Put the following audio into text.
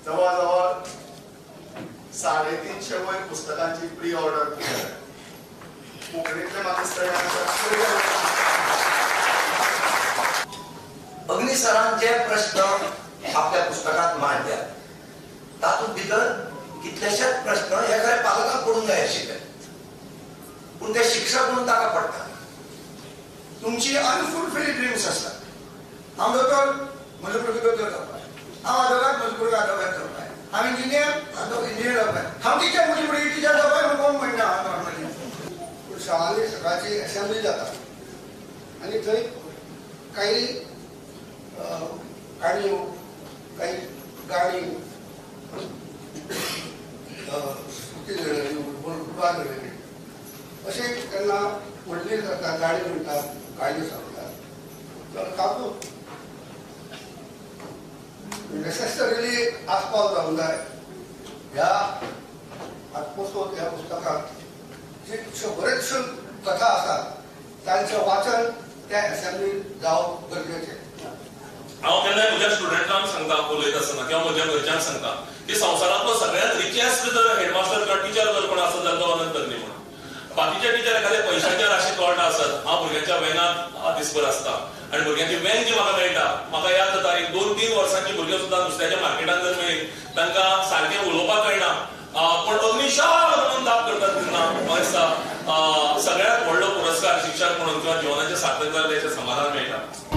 जवळ जवळ 350 वयर पुस्तकांची प्री ऑर्डर केल्या. कोंकणीतले म्हाका दिसता. अग्नी सरान जे प्रश्न आपल्या पुस्तकांत मांडल्यात तातूंत भितर कितलेशेच प्रश्न हे खरे पालकांक पडूंक जाय आशिल्ले, पूण ते शिक्षक म्हणून ताका पडटा. तुमची अनफुलफिल्ड ड्रीम्स आसतात. हांव दोतोर, म्हजो भुरगो दोतोर जावपाक, हांव आदोगाद, म्हजो भुरगो आदोगाद जावपाक, हांव इंजिनियर, हांव इंजिनियर जावपाक, हांव टिचर, म्हजी भुरगीं टिचर जावपाक म्हूण कोण म्हणना. हांव नॉर्मली पूण शाळांनी सकाळची एसेंब्ली जाता आनी थंय काही काणयो, काही गाणी, स्तुती घडयली, उर्बा घडयली, अशें तेन्ना व्हडली जाता, गाणी म्हणटात, काणयो सांगतात. तर तातूंत नेसेसरीली आस्पाव जावंक जाय ह्या आत्मसोद ह्या पुस्तकांत जितल्यो बऱ्योचश्यो कथा आसात तांचें वाचन त्या एसेंब्लीन जावप गरजेचें. हांव केन्नाय म्हज्या स्टुडंटांक सांगता उलयता आसतना किंवा म्हज्या घरच्यांक सांगता की संवसारांतलो सगळ्यांत रिचेस्ट जर हेडमास्टर किंवा टिचर जर कोण आसत जाल्यार तो अनंत अग्नी म्हणून. बाकीचे टिचर एखाद्या पयशांच्या राशीक कळटा आसत, हांव भुरग्यांच्या वेनांत दिसभर आसता आनी भुरग्यांची वेन जी म्हाका मेळटा, म्हाका याद जाता एक 2-3 वर्सांची भुरगीं सुद्दां नुस्त्याच्या मार्केटांत जर मेळ्ळी तांकां सारकें उलोवपाक कळना, पूण अग्निशाल म्हणून दाब करतात तेन्ना म्हाका दिसता सगळ्यांत व्हडलो पुरस्कार शिक्षक म्हणून किंवा जिवनाचें सार्थक जालें तेचें समाधान मेळटा.